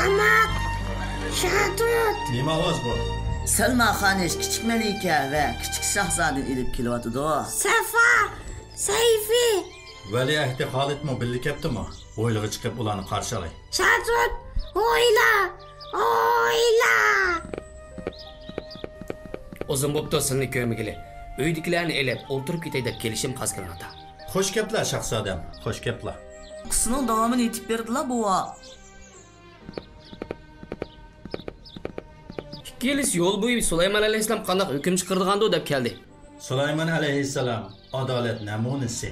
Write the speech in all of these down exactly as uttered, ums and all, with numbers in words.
ئاماق، شاتۇت. نېمە ئاۋاز بۇ؟ سەلما خانىش كىچىك مەلىكە ۋە كىچىك شاھزادىنى ئېلىپ كېلىۋاتىدۇ. سەفا، سەيفى. ۋەلىئەھدى خالىدمۇ بىللە كەپتىمۇ؟ ھويلىغا چىقىپ ئۇلارنى قارشى ئالاي. شاتۇت، ھويلا، ھويلا. ئۇزۇن بوپتۇ سىلىنى كۆرمىگىلى. ئۆيدىكىلەرنى ئېلىپ ئولتۇرۇپ كېتەي دەپ كېلىشىم قاسكىلان ئاتا. خوش گەپلەر شاھزادەم، خوش گەپلەر. قىسسىنىڭ داۋامىنى ئېيتىپ بېرىدىلا بوۋا. ئىككىلىسى يول بويى سۇلايمان ئەلەيھىسسالام قانداق ھۆكۈم چىقىرىدىغاندۇ دەپ كەلدى. سۇلايمان ئەلەيھىسسالام ئادالەت نەمۇنىسى.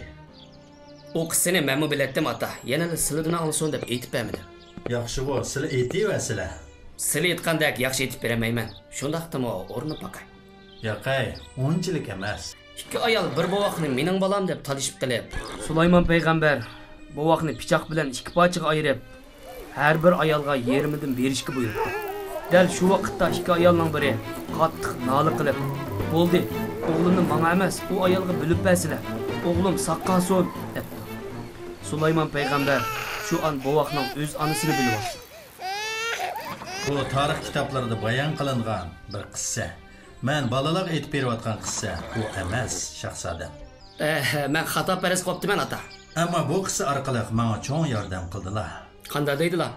ئۇ قىسسىنى مەنمۇ بىلەتتىم ئاتا، يەنىلا سىلىدىن ئاڭلىسۇن دەپ ئېيتىپ بەرمىدىم. ياخشىغۇ، سىلە ئېيتىۋەرسىلە. سىلە ئېيتقاندەك ياخشى ئېيتىپ بېرەلمەيمەن. شۇنداقتىمۇ ئورنىنى باقاي. ياقەي، ئۇنچىلىك ئەمەس. ئىككى ئايال بىر بوۋاقنى مېنىڭ بالام دەپ تالىشىپ قېلىپ، سۇلايمان پەيغەمبەر بوۋاقنى پىچاق بىلەن ئىككى پارچىغا ئايرىپ، ھەر بىر ئايالغا يېرىمىدىن بېرىشكە بۇيرۇپتۇ. دەل شۇ ۋاقىتتا ئىككى ئايالنىڭ بىرى قاتتىق نالە قىلىپ، بولدى، ئوغلۇمنى ماڭا ئەمەس، ئۇ ئايالغا بۆلۈپ بەرسىلە، ئوغلۇم ساق قالسۇن، دەپتۇ. سۇلايمان پەيغەمبەر شۇ ئان بوۋاقنىڭ ئۆز ئانىسىنى بىلىۋاپتۇ. بۇ تارىخ كىتابلىرىدا بايان قىلىنغان بىر قىسسە. مەن بالىلارغا ئېيتىپ بېرىۋاتقان قىسسە بۇ ئەمەس، شاھزادەم. ئەھ، مەن خاتاپەرەس بوپتىمەن، ئاتا. ئەمما بۇ قىسسە ئارقىلىق ماڭا چوڭ ياردەم قىلدىلا. قانداق دەيدىلا؟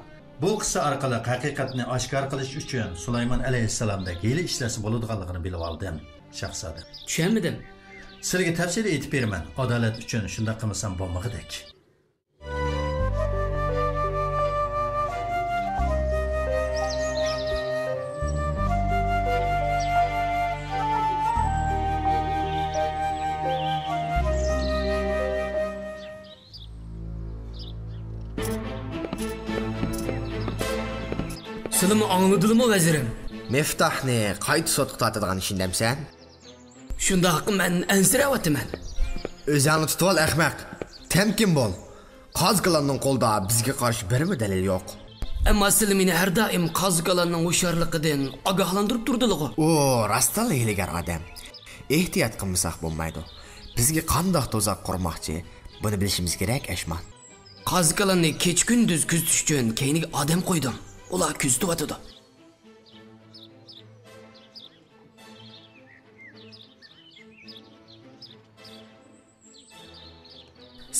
بۇ قىسسە ئارقىلىق ھەقىقەتنى ئاشكارا قىلىش ئۈچۈن سۇلايمان ئەلەيھىسسالامدەك ھىيلە ئىشلەتسە بولىدىغانلىقىنى بىلىۋالدىم، شاھزادەم. چۈشەنمىدىم. سىلىگە تەپسىلىي ئېيتىپ بېرىمەن. ئادالەت ئۈچۈن شۇنداق قىلمىسام بولمىغۇدەك. سىلىمۇ ئاڭلىدىلىمۇ، ۋەزىرىم؟ مىفتاھنى قايتا سوتقا تارتىدىغان ئىشىنى دەمسەن؟ شۇنداق، مەن ئەنسىرەۋاتىمەن. ئۆزۈڭنى تۇتۇۋال، ئەخمەق. تەمكىن بول. قازىكالاننىڭ قولىدا بىزگە قارشى بىرمۇ دەلىل يوق. ئەمما سىلى مېنى ھەر دائىم قازىكالاننىڭ ھوشيارلىقىدىن ئاگاھلاندۇرۇپ تۇردىلىغۇ. ئۇ راستتىنلا ھىيلىگەر ئادەم. ئېھتىيات قىلمىساق بولمايدۇ. بىزگە قانداق تۇزاق قۇرماقچى، بۇنى بىلىشىمىز كېرەك، ئەشمان. قازىكالاننى كېچە-كۈندۈز كۆزىتىش ئۈچۈن كەينىگە ئادەم قويدۇم. ئۇلار كۆزىتىۋاتىدۇ.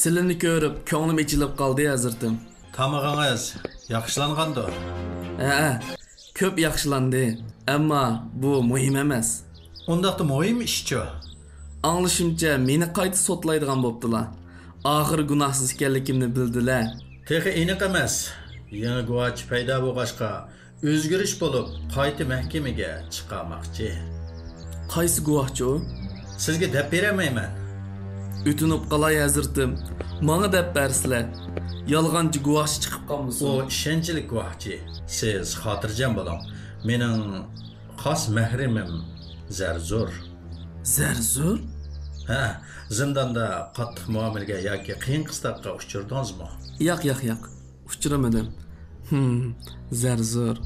سىلىنى كۆرۈپ، كۆڭلۈم ئېچىلىپ قالدى، ھەزرىتىم. تامىقىڭىز ياخشىلانغاندۇ؟ ھەئە، كۆپ ياخشىلاندى. ئەمما بۇ مۇھىم ئەمەس. ئۇنداقتا مۇھىم ئىشچۇ؟ ئاڭلىشىمچە، مېنى قايتا سوتلايدىغان بوپتىلا. ئاخىر گۇناھسىز ئىكەنلىكىمنى بىلدىلە. تېخى ئېنىق ئەمەس. يېڭى گۇۋاھچى پەيدا بولغاچقا، ئۆزگىرىش بولۇپ، قايتا مەھكىمىگە چىقارماقچى. قايسى گۇۋاھچى ئۇ؟ سىزگە دەپ بېرەلمەيمەن. ئۆتۈنۈپ قالاي، ھەزرىتىم، ماڭا دەپ بەرسىلە. يالغانچى گۇۋاھچى چىقىپ قالمىسۇن. ئۇ ئىشەنچلىك گۇۋاھچى. سىز خاتىرجەم بولۇڭ. مېنىڭ خاس مەھرىمىم زەرزۇر. زەرزۇر؟ ھە، زىنداندا قاتتىق مۇئامىلىگە ياكى قىيىن قىستاققا ئۇچرىدىڭىزمۇ؟ ياق، ياق، ياق. ئۇچرىمىدىم. ھىم، زەرزۇر.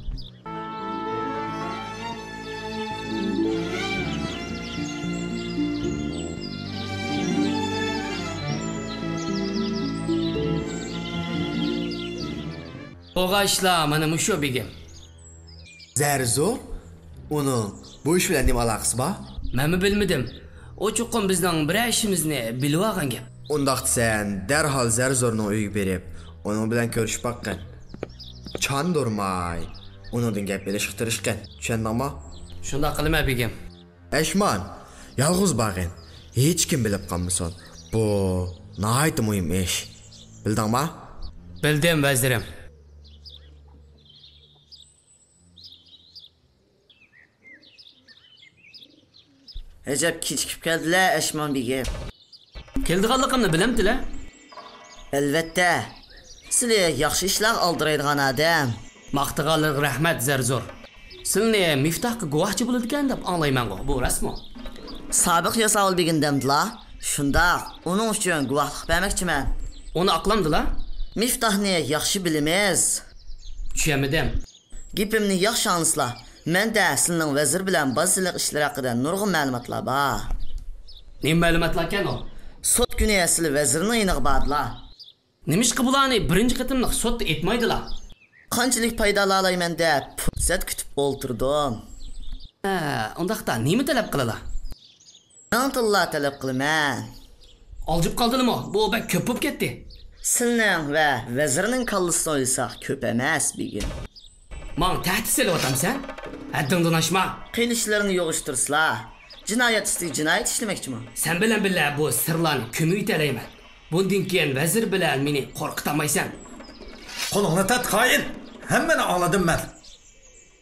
بولغان ئىشلار مانا مۇشۇ، بېگىم. زەرزۇر؟ ئۇنىڭ بۇ ئىش بىلەن نېمە ئالاقىسى بار؟ مەنمۇ بىلمىدىم. ئۇ چوقۇم بىزنىڭ بىرەر ئىشىمىزنى بىلىۋالغان گەپ. ئۇنداقتا سەن دەرھال زەرزۇرنىڭ ئۆيىگە بېرىپ، ئۇنىڭ بىلەن كۆرۈشۈپ باققىن. چاندۇرماي، ئۇنىڭدىن گەپ ئېلىشقا تىرىشقىن. چۈشەندىڭمۇ؟ شۇنداق قىلىمەن، بېگىم. ئەشمان، يالغۇز بارغىن. ھېچكىم بىلىپ قالمىسۇن. بۇ ناھايىتى مۇھىم ئىش. بىلدىڭما؟ بىلدىم، ۋەزىرىم. ئەجەب كېچىكىپ كەلدىلە، ئەشمان بېگىم. كېلىدىغانلىقىمنى بىلەمتىلە؟ ئەلۋەتتە. سىلى ياخشى ئىشلارغا ئالدىرايدىغان ئادەم. ماختىغانلىرىغا رەھمەت، زەرزۇر. سىلىنى مىفتاھقا گۇۋاھچى بولىدىكەن دەپ ئاڭلايمەنغۇ، بۇ راستمۇ؟ سابىق ياساۋۇل بېگىم دەمدىلا؟ شۇنداق، ئۇنىڭ ئۈچۈن گۇۋاھلىق بەرمەكچىمەن. ئۇنى ئاقلامدىلا؟ مىفتاھنى ياخشى بىلىمىز. چۈشەنمىدىم. گېپىمنى ياخشى ئاڭلىسىلا، مەندە سىلىنىڭ ۋەزىر بىلەن باج سېلىق ئىشلىرى ھەققىدە نۇرغۇن مەلۇماتلار بار. نېمە مەلۇماتلاركەن ئۇ؟ سوت كۈنى سىلى ۋەزىرنىڭ يېنىغا باردىلا. نېمىشقا بۇلارنى بىرىنچى قېتىملىق سوتتا ئېيتمايدىلا؟ قانچىلىك پايدالالايمەن دەپ پۇرسەت كۈتۈپ ئولتۇردۇم. ھە، ئۇنداقتا نېمە تەلەپ قىلىلا؟ مىڭ تىللا تەلەپ قىلىمەن. ئالجىپ قالدىلىمۇ؟ بۇ بەك كۆپ بولۇپ كەتتى. سىلنىڭ ۋە ۋەزىرنىڭ كاللىسىنى ئويلىساق كۆپ ئەمەس، بېگىم. ماڭا تەھدىت سېلىۋاتامسەن؟ ھەددىڭدىن ئاشما. قىلىچلىرىنى يوغىشتۇرسىلا. جىنايەت ئۈستىگە جىنايەت ئىشلىمەكچىمۇ؟ سەن بىلەن بىللە بۇ سىرلارنى كۆمۈۋېتەلەيمەن. بۇندىن كېيىن ۋەزىر بىلەن مېنى قورقۇتالمايسەن. قولۇڭنى تارت، خائىن! ھەممىنى ئاڭلىدىم مەن.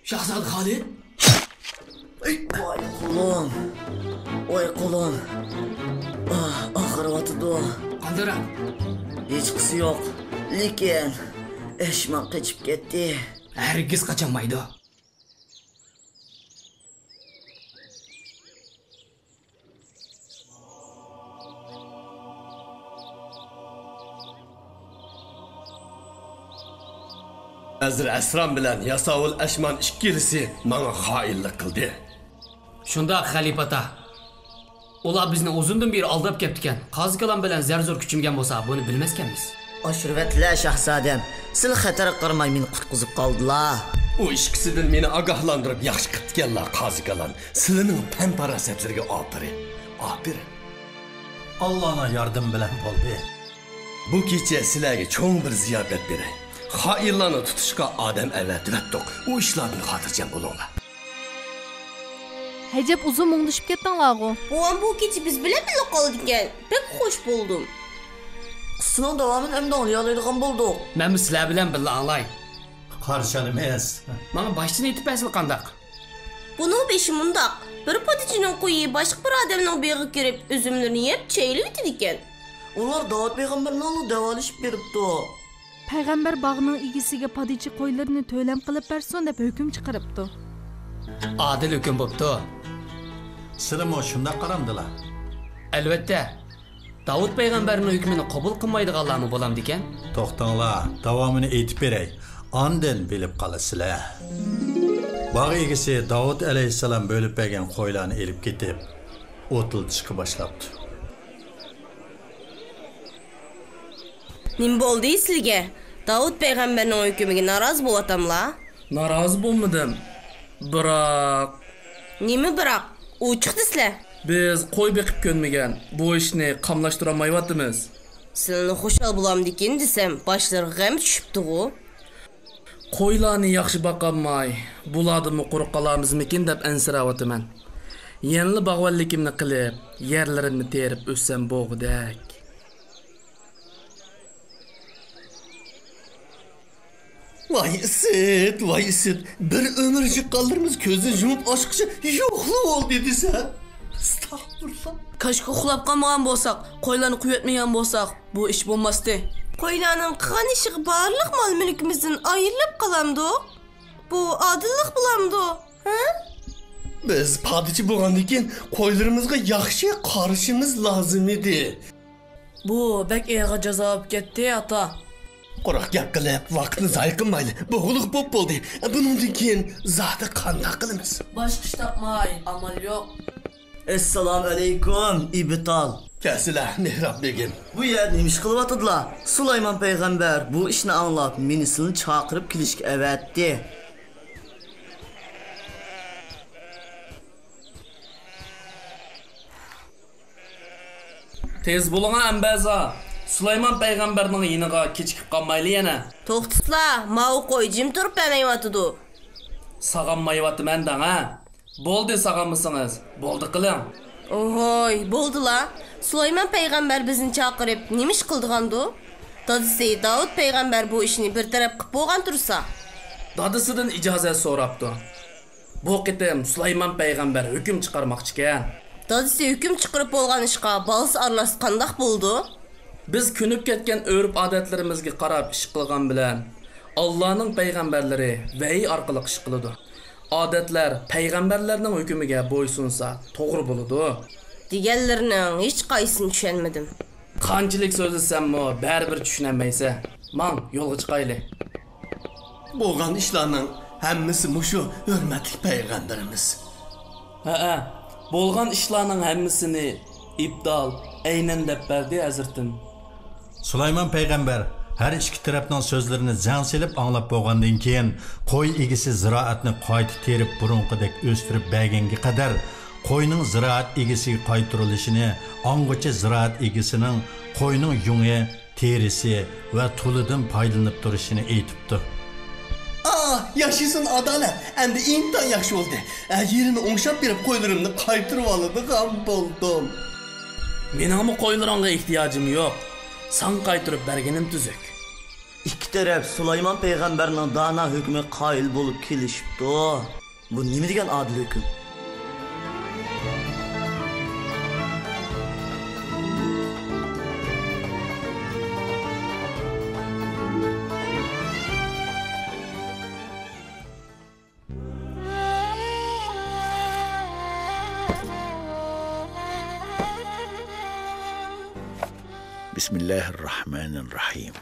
شاھزادە خالىد؟ ۋاي قولۇم، ۋاي قولۇم. ئاھ، ئاغرىۋاتىدۇ. قانداقراق؟ ھېچقىسى يوق. لېكىن ئەشمان قېچىپ كەتتى. ھەرگىز قاچالمايدۇ. ۋەزىر ئەسرام بىلەن ياساۋۇل ئەشمان ئىككىلىسى ماڭا خائىنلىق قىلدى. شۇنداق، خەلىپە ئاتا. ئۇلار بىزنى ئۇزۇندىن بېرى ئالداپ كەپتىكەن. قازى كالان بىلەن زەر زور كۈچىمىگەن بولسا، بۇنى بىلمەسكەنمىز. ئاشۇرۇۋەتلە، شاھزادەم. سىلى خەتەرگە قارىماي مېنى قۇتقۇزۇپ قالدىلا. ئۇ ئىككىسىدىن مېنى ئاگاھلاندۇرۇپ ياخشى قىپتىكەنلا، قازى كالان. سىلىنىڭ پەن-پاراسەتلىرىگە ئاپىرىن. ئاپىرىن. ئاللانىڭ ياردىمى بىلەن بولدى. بۇ كېچە سىلەرگە چوڭ بىر زىياپەت بېرەي. خائىنلارنى تۇتۇشقا ئادەم ئەۋەتىۋەتتۇق. ئۇ ئىشلاردىن خاتىرجەم بولۇڭلار. ھەجەپ ئۇزۇن مۇڭدىشىپ كەتتىڭلارغۇ؟ بوۋام بۇ كېچە بىز بىلەن بىللە قالىدىكەن. بەك خوش بولدۇم. قىسسىنىڭ داۋامىنى ئەمدى ئاڭلىيالايدىغان بولدۇق. مەنمۇ سىلەر بىلەن بىللە ئاڭلاي. قارشى ئالىمىز. ماڭا باشتىن ئېيتىپ بەرسىلا قانداق؟ بۇنىڭ بېشى مۇنداق. بىر پادىچىنىڭ قويى باشقا بىر ئادەمنىڭ بېغىغا كىرىپ، ئۈزۈملىرىنى يەپ چەيلىۋېتىدىكەن. ئۇلار داۋۇت پەيغەمبەرنىڭلا دەۋالىشىپ بېرىپتۇ. پەيغەمبەر باغنىڭ ئىگىسىگە پادىچى قويلىرىنى تۆلەم قىلىپ بەرسۇن دەپ ھۆكۈم چىقىرىپتۇ. ئادىل ھۆكۈم بوپتۇ. سىلىمۇ شۇنداق قارامدىلا؟ ئەلۋەتتە. داۋۇت پەيغەمبەرنىڭ ھۆكمىنى قوبۇل قىلمايدىغانلارمۇ بولامدىكەن؟ توختاڭلار، داۋامىنى ئېيتىپ بېرەي، ئاندىن بىلىپ قالىسىلەر. باغ ئىگىسى داۋۇت ئەلەيھىسسالام بۆلۈپ بەرگەن قويلارنى ئېلىپ كېتىپ، ئوتلىتىشقا باشلاپتۇ. نېمە بولدى سىلىگە؟ داۋۇت پەيغەمبەرنىڭ ھۆكمىگە نارازى بولۇۋاتاملا؟ نارازى بولمىدىم. بىراق. نېمە بىراق؟ ئوچۇق دېسىلە. بىز قوي بېقىپ كۆنمىگەن، بۇ ئىشنى قاملاشتۇرالمايۋاتىمىز. سىلىنى خۇشال بولامدىكىن دېسەم، باشلىرىغا غەم چۈشۈپتىغۇ. قويلارنى ياخشى باقالماي، بۇلاردىنمۇ قۇرۇق قالارمىزمىكىن دەپ ئەنسىرەۋاتىمەن. يەنىلا باغۋەنلىكىمنى قىلىپ، يەرلىرىمنى تېرىپ ئۆتسەم بولغۇدەك. ۋاي ئىسىت، ۋاي ئىسىت، بىر ئۆمۈر يىغقانلىرىمىز كۆزىنى يۇمۇپ ئاچقۇچە يوقلا بولدى دېسە. ئەستەغپۇرۇللا. كاشكى ئۇخلاپ قالمىغان بولساق، قويلارنى قويۇۋەتمىگەن بولساق، بۇ ئىش بولماستى. قويلارنىڭ قىلغان ئىشىغا بارلىق مال-مۈلكىمىزدىن ئايرىلىپ قالامدۇق؟ بۇ ئادىللىق بولامدۇ؟ ھە؟ بىز پادىچى بولغاندىن كېيىن قويلىرىمىزغا ياخشى قارىشىمىز لازىم ئىدى. بۇ بەك ئېغىر جازا بولۇپ كەتتى، ئاتا. قۇرۇق گەپ قىلىپ، ۋاقىتنى زايە قىلمايلى. بوغۇلۇق بوپ بولدى. بۇنىڭدىن كېيىن زادى قانداق قىلىمىز؟ باشقا ئىش تاپماي، ئامال يوق. ئەسسالامۇ ئەلەيكۇم، ئىبتال. كەلسىلە، مېھراب بېگىم. بۇ يەردە نېمە ئىش قىلىۋاتىدىلا؟ سۇلايمان پەيغەمبەر بۇ ئىشنى ئاڭلاپ، مېنى سىلىنى چاقىرىپ كېلىشكە ئەۋەتتى. تېز بولۇڭا، ئەمبەزا! سۇلايمان پەيغەمبەرنىڭ يېنىغا كېچىكىپ قالمايلى يەنە. توختىسىلا، ماۋۇ قوي جىم تۇرۇپ بەرمەيۋاتىدۇ. ساغانمايۋاتىمەن دەڭ ھە. بولدى، ساغانمىسىڭىز، بولدى قىلىڭ. ئوھوي، بولدىلا. سۇلايمان پەيغەمبەر بىزنى چاقىرىپ نېمە ئىش قىلىدىغاندۇ؟ دادىسى داۋۇت پەيغەمبەر بۇ ئىشنى بىر تەرەپ قىپ بولغان تۇرسا. دادىسىدىن ئىجازەت سوراپتۇ. بۇ قېتىم سۇلايمان پەيغەمبەر ھۆكۈم چىقارماقچىكەن. دادىسى ھۆكۈم چىقىرىپ بولغان ئىشقا بالىسى ئارىلاشسا قانداق بولىدۇ؟ بىز كۆنۈپ كەتكەن ئۆرپ-ئادەتلىرىمىزگە قاراپ ئىش قىلغان بىلەن، ئاللانىڭ پەيغەمبەرلىرى ۋەھىي ئارقىلىق ئىش قىلىدۇ. ئادەتلەر پەيغەمبەرلەرنىڭ ھۆكمىگە بويسۇنسا توغرا بولىدۇ. دېگەنلىرىنىڭ ھېچقايسىسىنى چۈشەنمىدىم. قانچىلىك سۆزلىسەممۇ بەرىبىر چۈشىنەلمەيسەن. ماڭ، يولغا چىقايلى. بولغان ئىشلارنىڭ ھەممىسى مۇشۇ ھۆرمەتلىك پەيغەمبىرىمىز. ھەئە، بولغان ئىشلارنىڭ ھەممىسىنى ئىبدال ئەينەن دەپ بەردى ھەزرىتىم. سۇلايمان پەيغەمبەر ھەر ئىككى تەرەپنىڭ سۆزلىرىنى زەڭ سېلىپ ئاڭلاپ بولغاندىن كېيىن، قوي ئىگىسى زىرائەتنى قايتا تېرىپ، بۇرۇنقىدەك ئۆستۈرۈپ بەرگەنگە قەدەر، قوينىڭ زىرائەت ئىگىسىگە قايتۇرۇلۇشىنى، ئاڭغىچە زىرائەت ئىگىسىنىڭ قوينىڭ يۇڭى، تېرىسى ۋە تۇلىدىن پايدىلىنىپ تۇرۇشىنى ئېيتىپتۇ. ئاھ، ياشىسۇن ئادالەت! ئەمدى ئىنتايىن ياخشى بولدى. ئەجىرىنى ئوڭشاپ بېرىپ، قويلىرىمنى قايتۇرۇۋالىدىغان بولدۇم. مېنىڭمۇ قويلىرىڭغا ئېھتىياجىم يوق. ساڭا قايتۇرۇپ بەرگىنىم تۈزۈك. ئىككى تەرەپ سۇلايمان پەيغەمبەرنىڭ دانا ھۆكمىگە قايىل بولۇپ كېلىشىپتۇ. بۇ نېمە دېگەن ئادىل ھۆكۈم؟ بسم الله الرحمن الرحيم.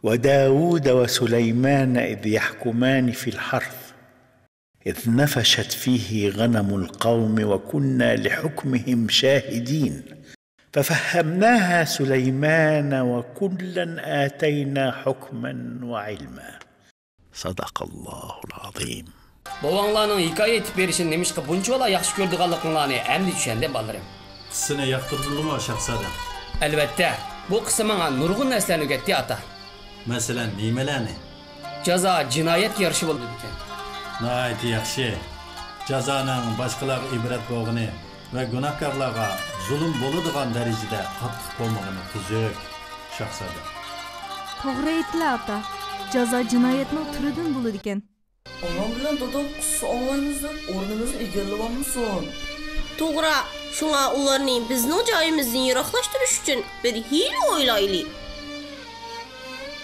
وداود وسليمان إذ يحكمان في الحرث إذ نفشت فيه غنم القوم وكنا لحكمهم شاهدين ففهمناها سليمان وكلا آتينا حكما وعلما. صدق الله العظيم. بوۋاڭلارنىڭ ھېكايە ئېيتىپ بېرىشىنى نېمىشقا بۇنچىۋالا ياخشى كۆرىدىغانلىقىڭلارنى ئەمدى چۈشەندىم، بالىلىرىم. قىسسىنى ياقتۇردىڭلىمۇ، شاھزادەم؟ ئەلۋەتتە، بۇ قىسسا ماڭا نۇرغۇن نەرسىلەرنى ئۆگەتتى، ئاتا. مەسىلەن، نېمىلەرنى؟ جازا جىنايەتكە يارىشا بولىدىكەن. ناھايىتى ياخشى. جازانىڭ باشقىلارغا ئىبرەت بولغىنى ۋە گۇناھكارلارغا زۇلۇم بولىدىغان دەرىجىدە قاتتىق بولمىغىنى تۈزۈك، شاھزادەم. توغرا ئېيتتىلا، ئاتا. جازا جىنايەتنىڭ تۈرىدىن بولىدىكەن. ئانام بىلەن دادام قىسسا ئاڭلايمىز دەپ ئورنىمىزنى ئىگىلىۋالمىسۇن. توغرا، شۇڭا ئۇلارنى بىزنىڭ جايىمىزدىن يىراقلاشتۇرۇش ئۈچۈن بىر ھىيلە ئويلايلى.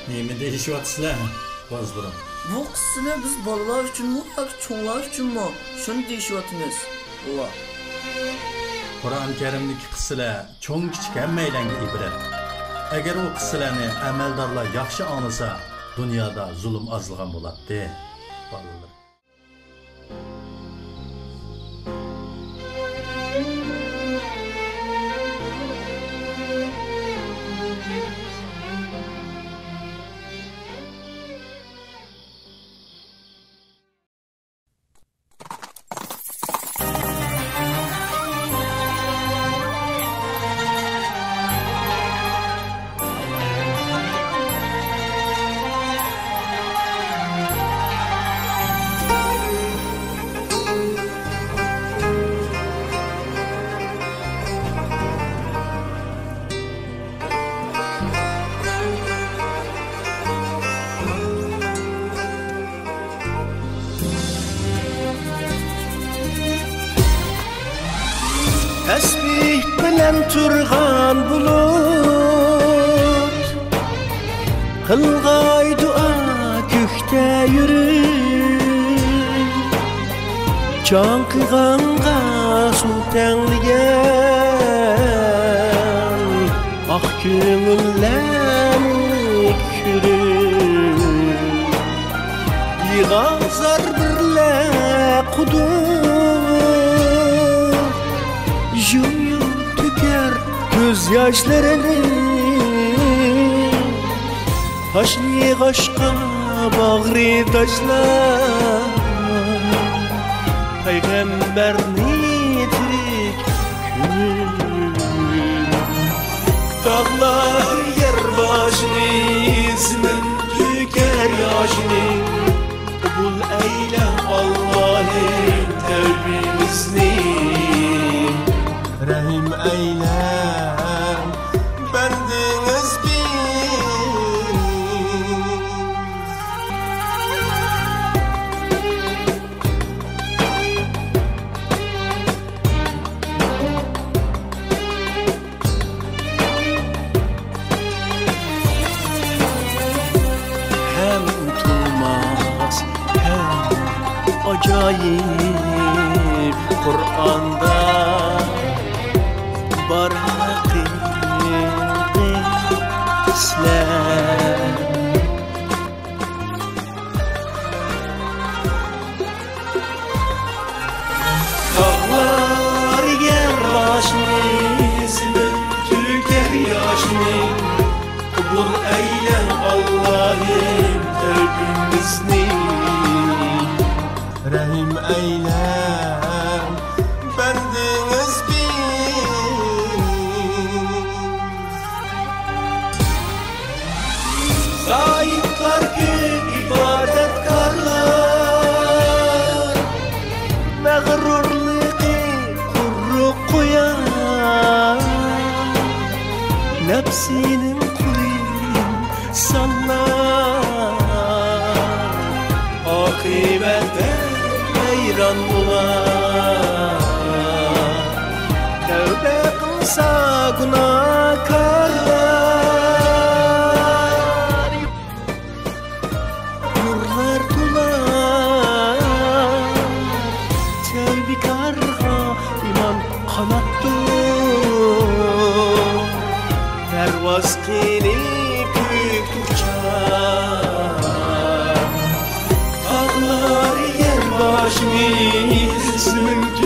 نېمە دېيىشىۋاتىسىلەر، بالىلىرىم؟ بۇ قىسسىنى بىز بالىلار ئۈچۈنمۇ ياكى چوڭلار ئۈچۈنمۇ؟ شۇنى دېيىشىۋاتىمىز، بوۋا. قۇرئان كەرىمدىكى قىسسىلەر چوڭ-كىچىك ھەممەيلەنگە ئىبرەت. ئەگەر ئۇ قىسسىلەرنى ئەمەلدارلار ياخشى ئاڭلىسا، دۇنيادا زۇلۇم ئازلىغان بولاتتى، بالىلىرىم. تەسبىھ بىلەن تۇرغان بۇلۇت، قىلغاي دۇئا كۆكتە يۈرۈپ، چاڭقىغانغا سۇ تەڭلىگەن ئاق كۆڭۈللەرنى كۆرۈپ، يىغا زار بىرلە قۇدۇق، يۇم-يۇم تۆكەر كۆز ياشلىرىنى. تاشنى يىغاشقا باغرى تاشلاپ، پەيغەمبەرنى تىرىك كۆرۈپ، تاغلار يەر باشىنى زېمىن تۆكەر ياشىنى. قوبۇل ئەيلە، ئاللاھىم، تەۋبىمىزنى، رەھىم ئەيلە بەندىڭىزگە. ھەم تۇرماس، ھەم ئاجايىپ قۇرئاندا بار ھەقىقەتلەر. تاغلار يەر باشىنى، زېمىن تۆكەر ياشىنى. قوبۇل ئەيلە، ئىلاھىم، تەۋبىمىزنى رەھىم ئەيلە، بەندىڭىز بىز. زاھىدلار كۆپ، ئىبادەتكارلار، مەغرۇرلۇقى قۇرۇق قويار، نەپسىنىڭ قۇلى ئىنسانلار، ئاقىۋەتتە ھەيران بولار، تەۋبە قىلسا گۇناھكارلار. نۇرلار تولا تەۋبىكارغا ئىمان قاناتتۇر، پەرۋاز قىلىپ كۆكتە ئۇچار. تاغلار يەر باشىنى سۆڭگە